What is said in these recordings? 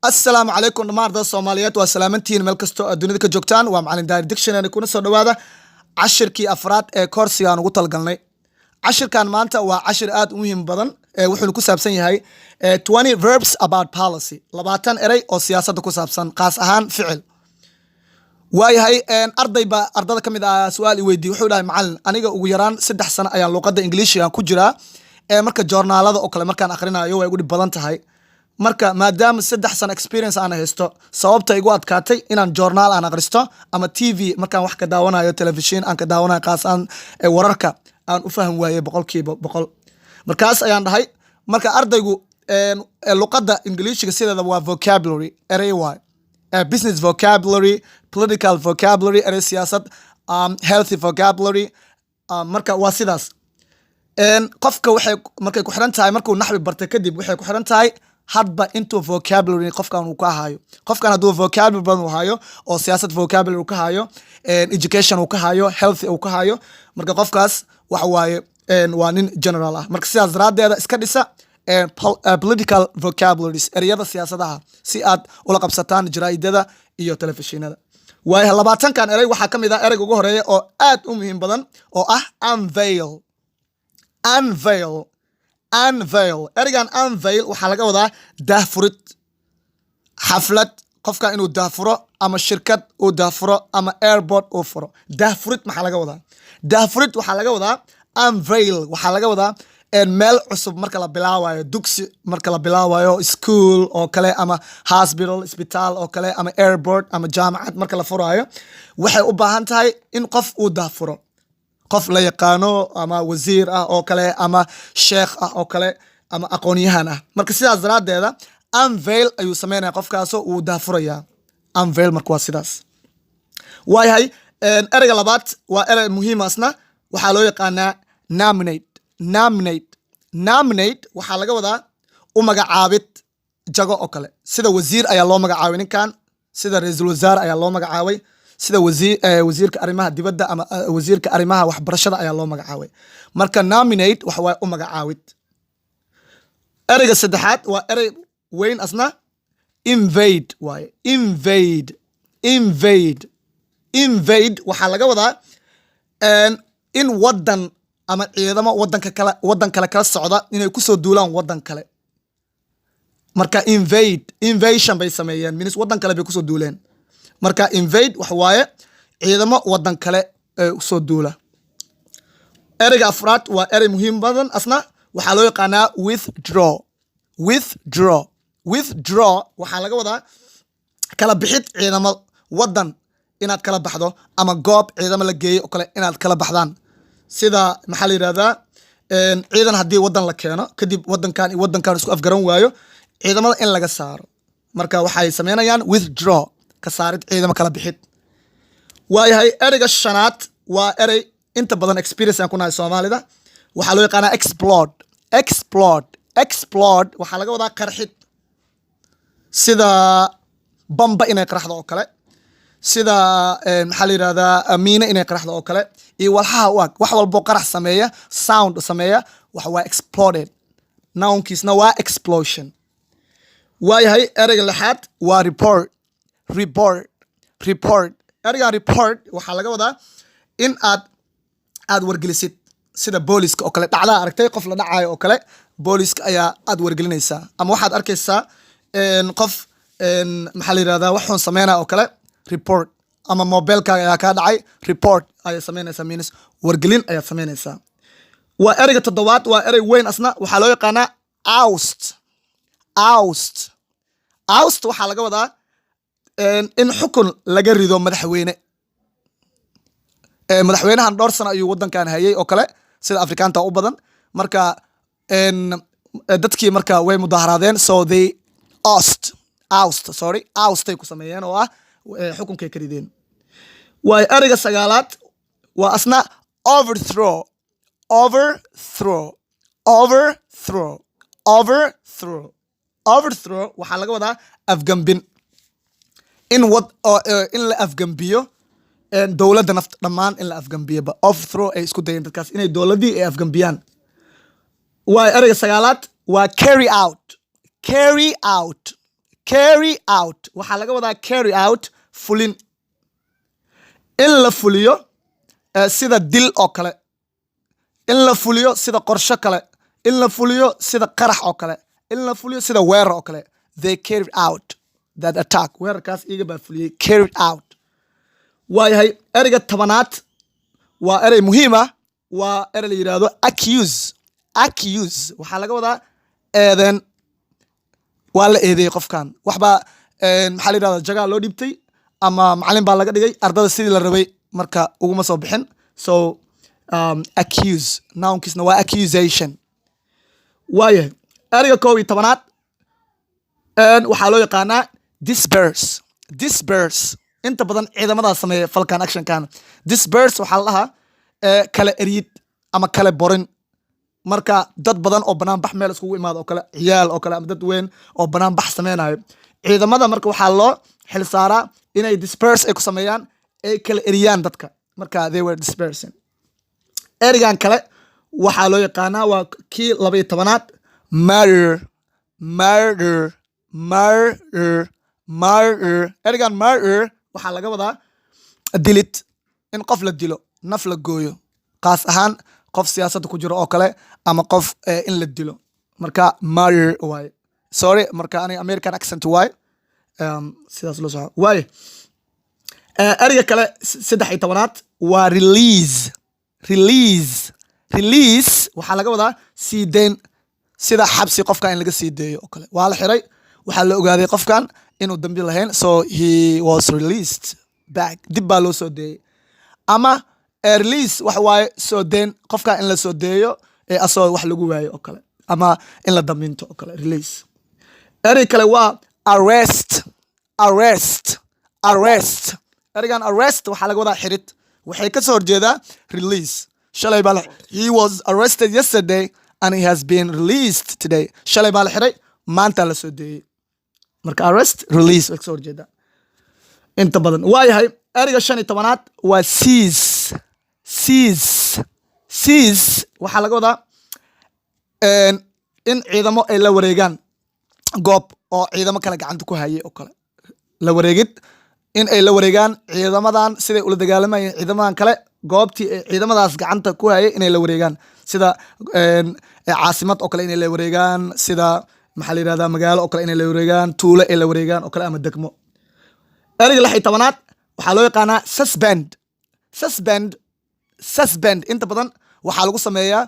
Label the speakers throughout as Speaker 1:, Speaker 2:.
Speaker 1: Asalaamu calaykum dhammaan ardada Soomaaliyeed, waa salaamantihiin meel kastoo aad dunida ka joogtaan. Waa Macalin Daari Dictionary. Kuna soo dhowaada cashirkii afraad ee koorsigaan ugu talgalnay. Cashirkan maanta waa cashir aad u muhiim badan ee wuxuuna ku saabsan yahay 20 verbs about policy, 20 erey oo siyaasadda ku saabsan, qaas ahaan ficil. Waayahay, arday baa ardada ka mid ah su-aal i weydiiyey. Wuxuu dhahay: "Macalin, aniga ugu yaraan 3 sano ayaan luuqadda Ingiliishiga ku jiraa. Ee marka joornaalada oo kale markaan akhrinayo way igu dhib badan tahay. Marka maadaama 3 sano experience aan haysto, sababta igu adkaatay inaan joornaal aan akhristo ama TV markaan wax ka daawanayo, telefishin aan ka daawanayo, qaas aan wararka aan u fahmi waayey 100%?" Markaas ayaan dhahay, marka ardaygu luqadda Ingiliishiga sideeda waa vocabulary, erey waay. Business vocabulary, political vocabulary, erey siyaasad, healthy vocabulary. Marka waa sidaas. Qofka waxay markay ku xiran tahay markuu naxwi bartay kadib, waxay ku xiran tahay hadba intuu vocabulary qofkan uu ka hayo. Qofkan hadduu vocabulary badan uu hayo oo siyaasad vocabulary uu ka hayo, education uu ka hayo, healthy uu ka hayo, marka qofkaas waxa waaye waa nin general ah. Marka sidaas daraaddeeda iska dhisa political vocabularies, ereyada siyaasadaha, si aad ula qabsataan jaraa'idada iyo telefishinada. Waayahay, 20-kan erey waxaa ka mid ah ereyga ugu horeeya oo aad u muhiim badan oo ah unveil. Unveil, unveil. Ereygan unveil waxaa laga wadaa daahfurid, xaflad qofka inuu daahfuro ama shirkad uu daahfuro ama airport uu furo. Daahfurid maxaa laga wadaa? Daahfurid waxaa laga wadaa, unveil waxaa laga wadaa meel cusub marka la bilaawayo, dugsi marka la bilaawayo, school oo kale, ama hospital, isbitaal oo kale, ama airport ama jaamacad marka la furaayo, waxay u baahan tahay in qof uu daahfuro, qof la yaqaano ama wasiir ah oo kale ama sheekh ah oo kale ama aqoon-yahan ah. Marka sidaas daraaddeeda unveil ayuu sameynaya qofkaasoo uu daafurayaa. Unveil marka waa sidaas. Waayahay, ereyga labaad waa erey muhiim asna. Waxaa loo yaqaanaa nominate. Nominate, nominate waxaa laga wadaa u magacaabid jago oo kale. Sida wasiir ayaa loo magacaabay ninkan, sida ra-iisul wasaare ayaa loo magacaabay, sida wasiirka arrimaha dibadda ama wasiirka arrimaha waxbarashada ayaa loo magacaabay. Marka nominate waxa waaye u magacaawid. Ereyga saddexaad waa erey weyn asna, invade waaye. Invade, invade. Invade waxaa laga wadaa in wadan ama ciidamo wadanka kale, wadan kale kala socda inay kusoo duulaan wadan kale. Marka invade, invasion bay sameeyeen, means wadan kale bay kusoo duuleen. Marka invade waxa waaye ciidamo wadan kale ee usoo duula. Ereyga afraad waa erey muhiim badan asna. Waxaa loo yaqaanaa withdraw. Withdraw, withdraw waxaa laga wadaa kala bixid ciidamo, wadan inaad kala baxdo ama goob ciidamo la geeyey oo kale inaad kala baxdaan. Sida maxaa la yidhahdaa, ciidan haddii wadan la keeno, kadib wadankan iyo wadankan isku afgaran waayo ciidamada in laga saaro, marka waxay sameynayaan withdraw, ka saarid ciidamo, kala bixid. Waayahay, ereyga shanaad waa erey inta badan experience aan ku nahay Soomaalida. Waxaa loo yaqaanaa explode. Explode, explode waxaa laga wadaa qarxid, sida bamba inay qaraxdo oo kale, sida maxaa la yidhahdaa, miine inay qaraxdo oo kale iyo walxaha u ag. Wax walbo qarax sameeya, sound sameeya, waxa waa exploded, nounkiisna waa explosion. Waayahay, ereyga lixaad waa report. Report, report. Ereygan report waxaa laga wadaa in aad wargelisid, sida booliska oo kale. Dhacdaa aragtay, qof la dhacayo oo kale, booliska ayaa aad wargelinaysaa. Ama waxaad arkaysaa qof maxaa la yidhahdaa, wax xun sameynaya oo kale, report. Ama mobilkaaga ayaa kaa dhacay, report ayaad sameynaysaa, means wargelin ayaad sameynaysaa. Waa ereyga toddobaad, waa erey weyn asna. Waxaa loo yaqaanaa oust. Oust, oust waxaa laga wadaa in xukun laga rido madaxweyne. Madaxweynahan dhowr sano ayuu wadankan hayay oo kale, sida Afrikaanta u badan. Marka dadkii marka way mudaharaadeen, so they oust, oust, sorry, oustay ku sameeyeen oo ah xukunkay ka rideen. Waayo, ereyga sagaalaad waa asna overthrow. Overthrow, overthrow, overthrow. Overthrow waxaa laga wadaa afgambin, in wad oo in la afgambiyo dowladda naft dhammaan, in la afgambiyoba. Overthrow ay isku dayeen dadkaas inay dowladdii ay afgambiyaan. Waayo, ereyga sagaalaad waa carry out. Carry out, Carry out waxaa laga wadaa, carry out, fulin, in la fuliyo sida dil oo kale, in la fuliyo sida qorsho kale, in la fuliyo sida qarax oo kale, in la fuliyo sida weerar oo kale. They carried out that attack. Weerarkaas iyaga baa fuliyey. Carried out. Waayahay, ereyga 10aad waa erey muhiim ah. Waa erey la yidhaahdo accuse. Accuse waxaa laga wadaa eedeen. Waa la eedeeyey qofkan, waxbaa maxaa la yidhahda, jagaa loo dhibtay ama macalin baa laga dhigay, ardada sidii la rabay marka uguma soo bixin. So accuse, nounkiisna waa accusation. Waayahay, ereyga 11aad waxaa loo yaqaanaa disperse. Disperse inta badan ciidamadaa sameeya falkan, actionkan. Disperse waxaa la dhahaa kala eryid ama kala borin. Marka dad badan oo banaan bax meel iskugu imaado oo kale, ciyaal oo kale ama dad weyn oo banaan bax sameynayo, ciidamada marka waxaa loo xil saaraa inay disperse ay ku sameeyaan, ay kala eriyaan dadka. Marka they were dispersing. Ereygan kale waxaa loo yaqaanaa, waa kii 12aad, murder. Murder, murder, murder. Ereygan murder waxaa laga wadaa dilid, in qof la dilo, naf la gooyo, qaas ahaan qof siyaasadda ku jiro oo kale ama qof in la dilo. Marka murder waaye. Sorry, marka aniga American accent waaye. Sidaas loo soco waaye. Ereyga kale, 13aad, waa release. Release, release waxaa laga wadaa sii deyn, sida xabsi qofkan in laga sii deeyo oo kale. Waa la xiray, waxaa la ogaaday qofkan inuu dambi lahayn, so he was released back, dib baa loo soo deeyey. Ama release waxa waaye soo deyn, qofkan in la soo deeyo ee asoo wax lagu waayo oo kale ama in la daminto oo kale, release. Erey kale waa arrest. Arrest, arrest. Ereygan arrest waxaa laga wadaa xirid. Waxay ka soo horjeedaa release. Shalay baa la, he was arrested yesterday and he has been released today. Shalay baa la xiray, maanta la soo deeyey. Marka arrest, release way kasoo horjeedaa inta badan. Waayahay, ereyga 15aad waa seize. Seize, seize waxaa laga wadaa in ciidamo ay la wareegaan goob oo ciidamo kale gacanta ku hayay oo kale. La wareegid, in ay la wareegaan ciidamadan siday ula dagaalamayeen ciidamadan kale, goobtii ay ciidamadaas gacanta ku hayay inay la wareegaan, sida caasimad oo kale inay la wareegaan, sida maxaa la yidhahdaa, magaalo oo kale inay la wareegaan, tuulo ay la wareegaan oo kale ama degmo. Ereyga 16aad waxaa loo yaqaanaa suspend. Suspend, suspend inta badan waxaa lagu sameeyaa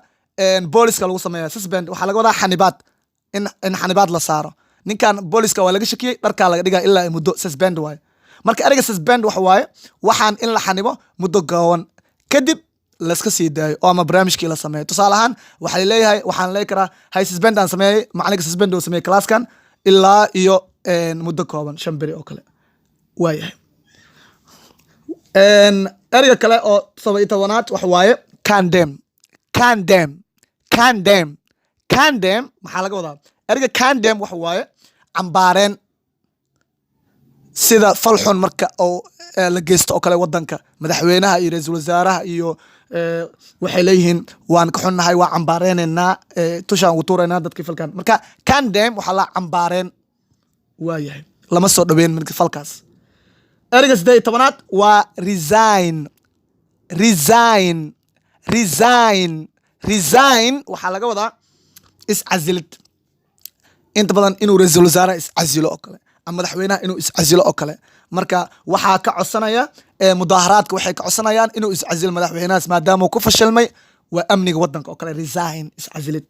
Speaker 1: booliska lagu sameeyaa. Suspend waxaa laga wadaa xanibaad, in xanibaad la saaro ninkan booliska waa laga shakiyey, dharkaa laga dhigaa ilaa muddo. Suspend waaye. Marka ereyga suspend waxa waaye waxaan in la xanibo muddo gaaban, kadib laska sii daayo oo ama barnaamijkii la sameeyo. Tusaale ahaan, waxaa leeyahay, waxaan leeyi karaa, hay, suspend aan sameeyey, macalinka suspend oo sameeyey classkan ilaa iyo muddo kooban, 5 beri oo kale. Waayahay, ereyga kale oo 17aad waxa waaye condemn. Condemn, condemn, condemn maxaa laga wadaa? Ereyga condemn waxa waaye cambaareen, sida fal xun marka oo la geysto oo kale wadanka, madaxweynaha iyo ra-iisul wasaaraha iyo waxay leeyihiin, "Waan ka xunnahay, waa cambaareynayna, tushaan ugu tuuraynaa dadkii falkan." Marka condemn waxaa la cambaareen, waayahay, lama soo dhaweyn marka falkaas. Ereyga 18aad waa resign. Resign, resign, resign waxaa laga wadaa iscasilid. Inta badan inuu ra-iisul wasaaraha iscasilo oo kale ama madaxweynaha inuu iscasilo oo kale. Marka waxaa ka codsanaya mudaaharaadka, waxay ka codsanayaan inuu iscasilo madaxweynahaas maadaama uu ku fashilmay waa amniga wadanka oo kale. Resign, iscasilid.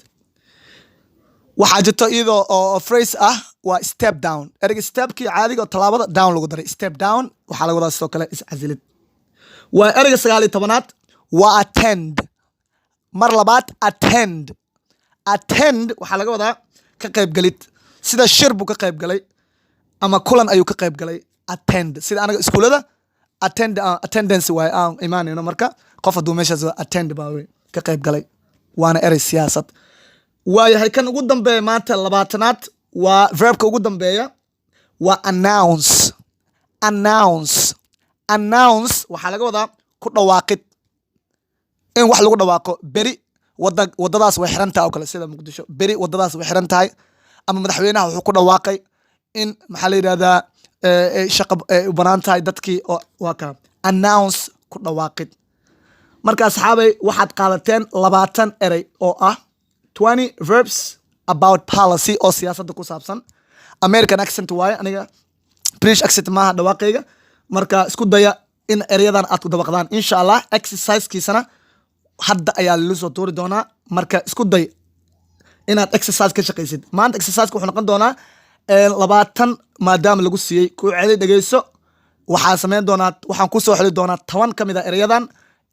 Speaker 1: Waxaa jirto iyadoo oo phrase ah, waa step down. Ereyga stepkii caadiga oo tallaabada, down lagu daray, step down, waxaa laga wadaa sidoo kale iscasilid. Waa ereyga 19aad waa attend. Mar labaad, attend. Attend waxaa laga wadaa ka qaybgalid, sida shir buu ka qayb galay ama kulan ayuu ka qayb galay. Attend, sida anaga iskuulada attend, attendance waaye aan imaanayno. Marka qof hadduu meeshaas attend baa wey, ka qayb galay, waana erey siyaasad. Waayahay, kan ugu dambeeya maanta, 20aad, waa verbka ugu dambeeya, waa announce. Announce, announce waxaa laga wadaa ku dhawaaqid, in wax lagu dhawaaqo. Beri wada wadadaas way xiran tahay oo kale, sida Muqdisho, beri wadadaas way xiran tahay, ama madaxweynaha wuxuu ku dhawaaqay. In maxaa la yidhahdaa, shaqa u banaan tahay dadkii oo waa ka announce, ku dhawaaqid. Marka asxaabay, waxaad qaadateen 20 erey oo ah 20 verbs about policy oo siyaasadda ku saabsan. American accent waaye, aniga British accent maaha dhawaaqayga. Marka isku daya in ereyadan aad ku dabaqdaan, insha Allah. Exercisekiisana hadda ayaa lala soo tuuri doonaa. Marka isku day inaad exercise ka shaqaysid maanta. Exerciseka wuxuu noqon doonaa 20 maadaama lagu siiyey, ku celi, dhegeyso. Waxaa samayn doonaa, waxaan kusoo xeli doonaa 10 ka mid a ereyadan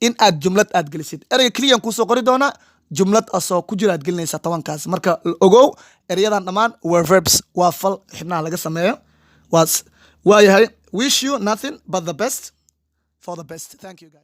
Speaker 1: in aad jumlad aad gelisid. Ereyga keliyan kusoo qori doonaa, jumlad asoo ku jira aad gelinaysaa 10kaas. Marka ogow, ereyadan dhammaan waa verbs, waa fal xibnaha laga sameeyo. Waa waayahay. Wish you nothing but the best for the best. Thank you, guys.